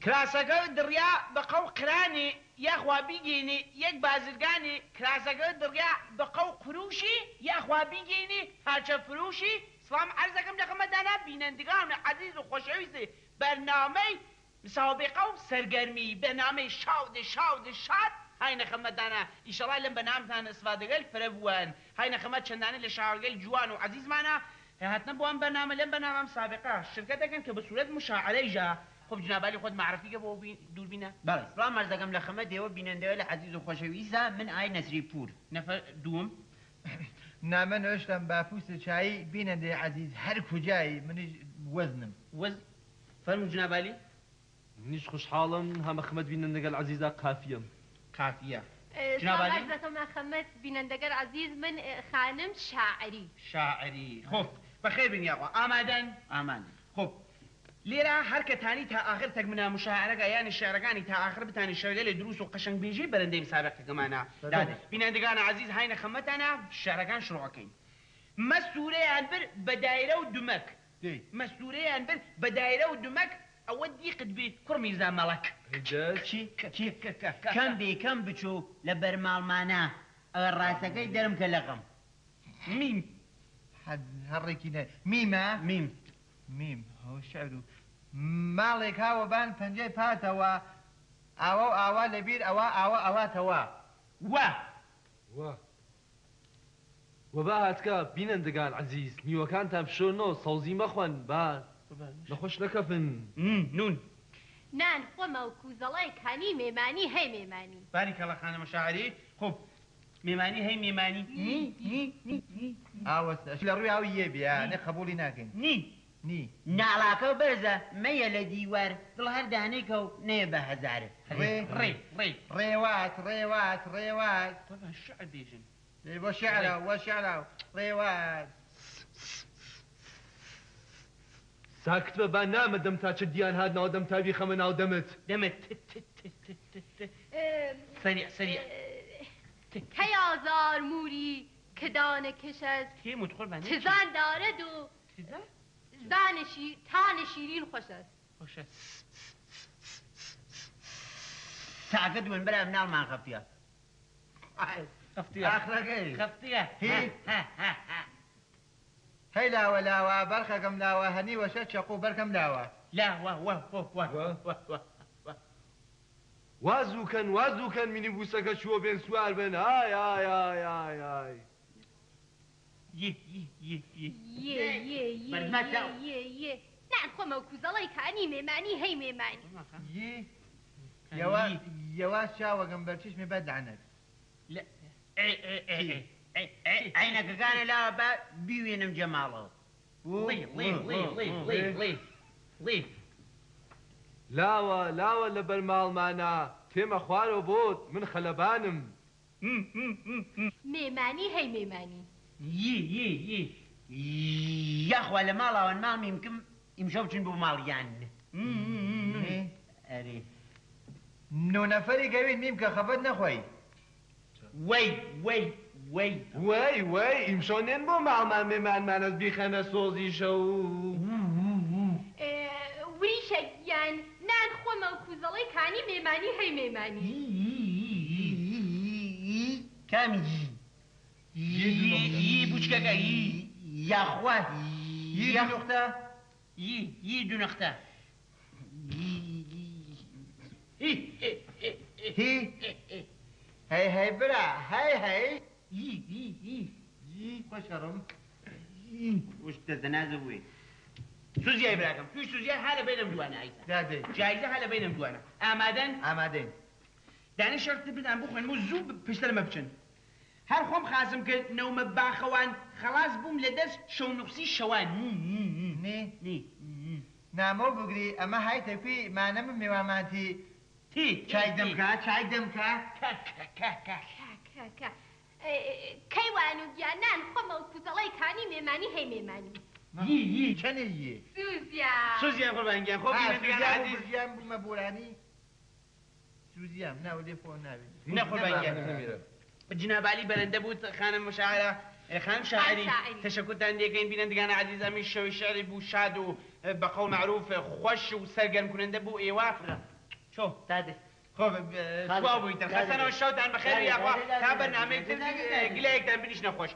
کراسەکە دڕیا بە قەو قرانێ یاخوا بیگەینێ یەک بازرگانێ کراسەکە دڕیا بە قەو قروشی یاخوا بیگەینێ پارچە فروشی سڵام عەرزەکەم لە خزمەتدانا بینەندگان عەزیز و خۆشەویستی بەرنامەی مسابقە و سەرگەرمی بەرنامەی شاد شاد شاد هاینە خزمەتدانا ئیشەڵا لەم بەرنامەتان ئستفادەگەل فرە بووەن هاینە خزمەت چەندانە لە شاعرگەل جوان و عەزیزمانا هاتنە بۆ ئەم بەرنامە لەم بەرنامە مسابقە شرکت دەکەن کە بە سورەت مشاعرەیژە خب جنابالی خۆت معرفی کە بۆ دووربینە. بەڵێ سڵام عەرز دەکەم لە خمەت ئێوە بینەندەوێ لە عەزیز و خۆشەویسا من ئای نەسری پوور. نەفەر دووم. نامە نۆشتم با پوست چایی بینەندەی عەزیز هەر کوجایی منیش وەزنم. وەز فەرموو جنابالی. منیش خوشحاڵم هامە خمەت بینەندەگەل عەزیزا قافیەم. قافیە. سڵام جنابالی. عەرز دەکەم لە خمەت بینەندەگەل عەزیز من خانم شاعری. شاعری. خب بەخێر بن یاخوا ئامادەن؟ ئامادەن. خب لێرە هەر کە تانی تا ئاخر تەکمنا مشاعرەکە یانی شعرەکانی تا ئاخر بتانی شعرگەلێ دروست و قەشەنگ بێژی بەرەندەی مسابقەکەمانە. دادێ. بینەندگان عەزیز هاینە خەمەتانە شعرەکان شروعەکەین. مەستورەیان بر بە دایرە و دمەک. دی. مەستورەیان بر بە دایرە و دمەک ئەوە دیقت بی کوڕ میرزا مەڵەک. دەست. چی؟ چی؟ کەم بی کەم بچوو لە بەرماڵمانە ئەگەر ڕاستەکەی دەرم کە لەغم. میم. حەد هەڕێکی نە میمە؟ میم. میم هەو شعر و ماڵێک هاوە بان پەنجەی پاتەوە ئاوە و ئاوا لە بیر ئەوە ئاوە ئەواتەوە. وە. وە. وەبا هاتکە بینەندگان عەزیز میوەکانتان بشۆنۆ سەوزی مەخۆن با نەخۆش نەکەفن. نون. نان خۆمە و کوزەڵای کانی مێمانی هەی مێمانی. باریکەڵا خانمە شاعری. خب مێمانی هەی مێمانی. نی نی نی نی. ئاوەس لە ڕووی ئاو یێ بیا نە قەبووڵی ناکەین. نی. نی. ناڵاکە بەرزە مەیە لە دیوار دڵ هەر دانێکە و نەیە بە هەزار. ڕێ. ڕێ ڕێ. ڕێواس ڕێواس ڕێواس. قوربان شعر بێژن. بۆ شعرە وە شعرە ڕێواس. ساکت بە با نامە دەم تا چ دیان هات ناو دەم تا بیخەمە ناو دەمت. دەمت ت ت ت ت ت ت. سەریع سەریع. کەی ئازار موری کە دانە کش است تێموت قوربان. تزان دارد و تزان؟ زان تان شیرین خوش است. خوشە. ساکت بوون برام ناڵمان خەفتیە. خەفتیە. ئاخرەکەی. خەفتیە. هی. هەی لاوە لاوە بەرخەکەم لاوە هەنی وەشە چەقوو بەرکەم لاوە. لا وە وە وە وە وە وە وە. وازووکەن وازووکەن مینیبوسەکە چووە بێن سوار بن ئای ئای ئای ئای ئای. یێ یێ یێ یێ. یێ یێ یێ بەرمەتە. یێ یێ. نان خۆمە و کوزەڵای کانی مێمانی هەی مێمانی. یی. یەوا یەوا چاوەگەم بەرچشمی بەد لعنەت. لە ئێ ئێ ئێ ئێ ئێ. عینەکەکانە لاوە با بیوێنم جەماڵەوە. ڵی ڵی ڵی ڵی ڵی ڵی ڵی. لاوە لاوە لە بەرماڵمانە تێمە خوارەوە بۆت من خەلەبانم. مێمانی هەی مێمانی. یی یی یی. یاخوا لە ماڵاوەن ماڵ میمکم ئیمشەو بچن بۆ ماڵیان. نی. ئەرێ. نۆ نەفەری گەوین میم کە خەفەت نەخۆی. وەی وەی وەی. وەی وەی ئیمشەو نێن بۆ ماڵمان مێمانمانەت بیخەنە سۆزی شەو. وریشە گیان نان خۆمە و کوزەڵی کانی مێمانی هەی مێمانی. کام یی؟ یی بوچکەکە یی. یاخوا یی دوو نوقتە. یی یی دوو نوقتە. هی. هەی هەی برا هەی هەی. یی یی یی. یی خۆشەڕم. وش دەزەنازە بووی. سوزیای براکەم توی سوزیای ها لە بینم دوانە ئایسا. دادەی. جایزە ها لە بینم دوانە. ئامادەن؟ ئامادەین. دانێ شەرت بدان بخوێنم و زوو پشتەرمە بچن. هەر خۆم خاسم کرد نەومە باخەوان خەڵاس بووم لە دەست شەونوقسی شەوان. نی. نی. نامۆ بگری ئەمە هایتە کوی مانەمە میوامانتی. تی. چای دەمکە چای دەمکە. کە کە کە کە. کە کە. کەیوان و گیان نان خۆمە و کوزەڵای کانی مێمانی هەی مێمانی. یی یی. چەنێ یی؟ سوزیا. سوزیان قوربان گیان خۆ بینەندگان عەزیز. سوزیان بوومە بۆرانی. سوزیان ناو لێ خۆ ناوی. نە قوربان گیان. جنابالی بەرەندە بوو خانم مشاعرە خانم شاعری تەشەکرتان لێکەین بینەندگان عەزیز ئەمیش شەوی شعری بوو شاد و بە قەول مەعروف خۆش و سەرگەرم کنندە بوو ئێوە. چۆ. دادێ. خۆ تواو بوویتن خەسەنەوە شەوتان بەخێر یاخوا تا بەرنامەی تر گلەیەکتان بنیشنە خۆش.